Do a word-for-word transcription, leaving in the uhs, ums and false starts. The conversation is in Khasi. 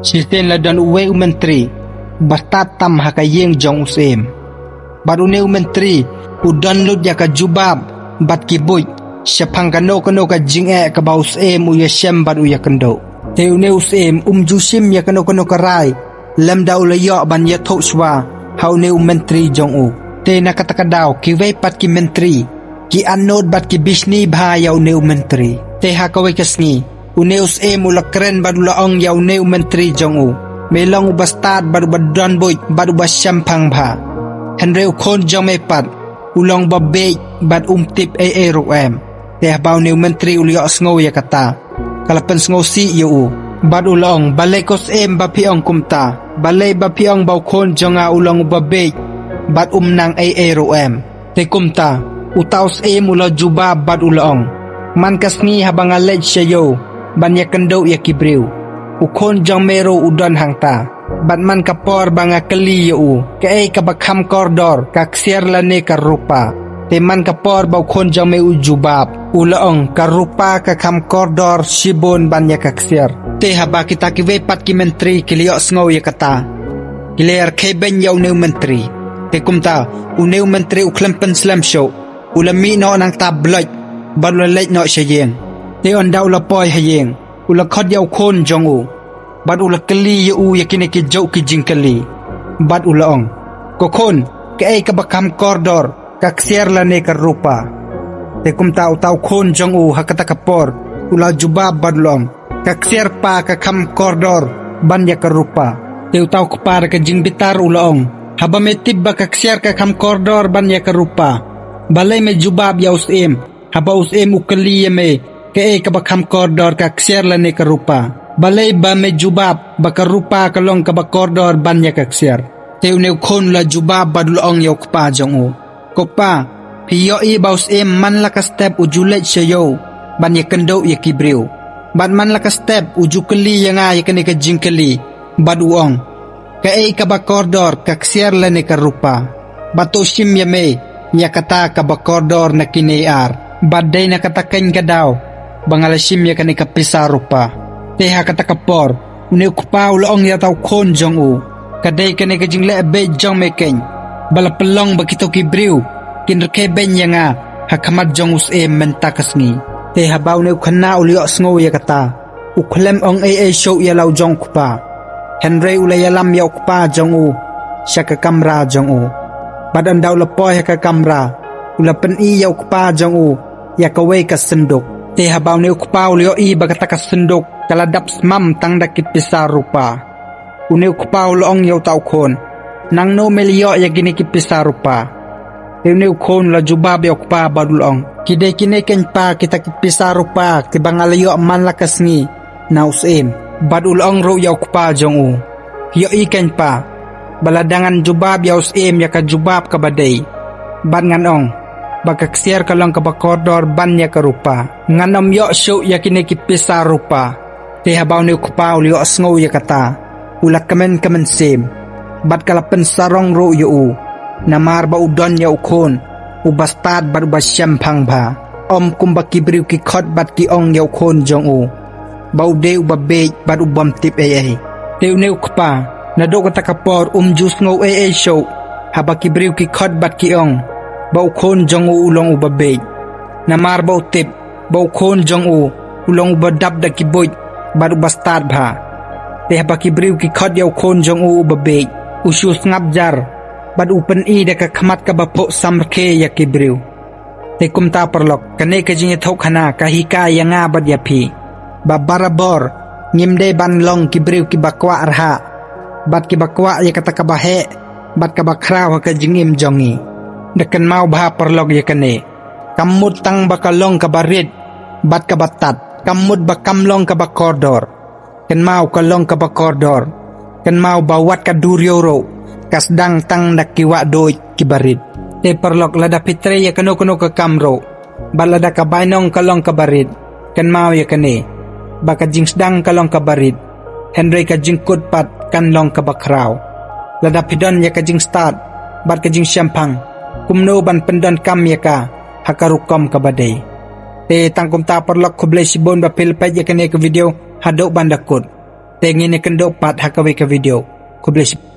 Shisien la don uwei u myntri ba stad tam ha ka ïing jong u syiem. Bad une u myntri u don lut ïa ka jubab bad ki buit shaphang kano kano ka jingeh kaba u syiem u ïashem bad u ïakynduh. Te une u syiem um ju shim ïa kano kano ka rai lymda u la ïoh ban ïathuh shuwa ha une u myntri jong u. Te na kata ka daw kiwei pat ki myntri ki ahnot bad ki bishni bha ïa une u myntri. Te ha kawei ka sngi une u syiem u la kren bad u la ong ïa une u myntri jong u, me long uba stad bad uba don buit bad uba shemphang bha. Hynrei u khun jong me pat u long uba bieit bad um tip ei ei ruh em. Te haba une u myntri u la ïohsngew ïa kata, ka la pynsngewsih ïa u. Bad u la ong, balei ko syiem ba phi ong kumta? Balei ba phi ong ba u khun jong nga u long uba bieit bad um nang ei ei ruh em? Te kumta uta u syiem u la jubab bad u la ong, man ka sngi haba nga leit sha ïew ban ïakynduh ïa ki briew, u khun jong me ruh u don hangta. Bad man ka por ba nga kylli ïa u, kaei kaba kham kordor, ka ksiar lane ka rupa? Te man ka por ba u khun jong me u jubab, u la ong, ka rupa ka kham kordor shibun ban ïa ka ksiar. Te haba kita kiwei pat ki myntri ki la ïohsngew ïa kata, ki la ïarkhie beiñ ïa une u myntri. Te kumta une u myntri u khlem pynslem shuh, u la mih noh nangta bloit bad u la leit noh sha ïing. Te ynda u la poi ha ïing u la khot ïa u khun jong u bad u la kylli ïa u ïa kine ki juh ki jingkylli. Bad u la ong, ko khun, kaei kaba kham kordor, ka ksiar lane ka rupa? Te kumta uta u khun jong u ha kata ka por u la jubab bad u la ong, ka ksiar pa ka kham kordor ban ïa ka rupa. Te uta u kpa da ka jingbitar u la ong, haba me tip ba ka ksiar ka kham kordor ban ïa ka rupa, balei me jubab ïa u syiem haba u syiem u kylli ïa me kaei kaba kham kordor, ka ksiar lane ka rupa? Balei ba me jubab ba ka rupa ka long kaba kordor ban ïa ka ksiar? Te une u khun u la jubab bad u la ong ïa u kpa jong u, ko pa, phi ïohi ba u syiem man la ka step u ju leit sha ïew ban ïakynduh ïa ki briew. Bad man la ka step u ju kylli ïa nga ïa kane ka jingkylli bad u ong, kaei kaba kordor, ka ksiar lane ka rupa? Bad to shim ïa me ïa kata kaba kordor na kine ar. Bad dei na kata keiñ ka daw ba nga la shim ïa kane ka pisa rupa. Te ha kata ka por une u kpa u la ong ïa uta u khun jong u, ka dei kane ka jingleh beit jong me keiñ ba la pynlong ba kito ki briew kin rkhie beiñ ïa nga ha khmat jong u syiem mynta ka sngi. Te haba une u khynnah u la ïohsngew ïa kata, u khlem ong ei ei shuh ïa la u jong u kpa, hynrei u la ïalam ïa u kpa jong u sha ka kamra jong u. Bad ynda u la poi ha ka kamra u la pyni ïa u kpa jong u ïa kawei ka synduk. Te haba une u kpa u la ïohi ba kata ka synduk ka la dap smam tang da ki pisa rupa, une u kpa u la ong ïa uta u khun, nangno me la ïoh ïa kine ki pisa rupa? Te une u khun u la jubab ïa u kpa bad u la ong, ki dei kine keiñ pa kita ki pisa rupa kiba nga la ïoh man la ka sngi na u syiem. Bad u la ong ruh ïa u kpa jong u, ïohi keiñ pa, ba lada ngan jubab ïa u syiem ïa ka jubab kaba dei bad ngan ong ba ka ksiar ka long kaba kordor ban ïa ka rupa, ngan ym ïoh shuh ïa kine ki pisa rupa. Te haba une u kpa u la ïohsngew ïa kata u la kmen ka mynsiem bad ka la pynsarong ruh ïa u, namar ba u don ïa u khun uba stad bad uba shemphang bha, ym kumba ki briew ki khot bad ki ong ïa u khun jong u ba u dei uba bieit bad u bym tip ei ei. Te une u kpa naduh kata ka por um ju sngew ei ei shuh haba ki briew ki khot bad ki ong ba u khun jong u u long uba bieit, namar ba u tip ba u khun jong u u long uba dap da ki buit bad uba stad bha. Te haba ki briew ki khot ïa u khun jong u uba bieit, u shu sngap jar bad u pyni da ka khmat kaba phuh samrkhie ïa ki briew. Te kumta paralok, kane ka jingïathuh khana ka hikai ïa nga bad ïa phi ba barabor ngim dei ban long ki briew kiba kwah rhah bad kiba kwah ïa kata kaba heh bad kaba khraw ha ka jingim jong ngi. Da kynmaw bha paralok ïa kane, kam mut tang ba ka long kaba rit bad kaba tad, kam mut ba kam long kaba kordor. Kynmaw ka long kaba kordor. Kynmaw ba wat ka duriaw ruh ka sdang tang da ki wahduid kiba rit. Te paralok, lada phi trei ïa kano kano ka kam ruh bad lada ka bainong ka long kaba rit, kynmaw ïa kane, ba ka jingsdang ka long kaba rit, hynrei ka jingkut pat kan long kaba khraw. Lada phi don ïa ka jingstad bad ka jingshemphang, kumno ban pyndonkam ïa ka ha ka rukom kaba dei? Te tang kumta paralok, khublei shibun ba phi la peit ïa kane ka video haduh ban da kut. Te ngin ïa kynduh pat ha kawei ka video. Khublei shibun.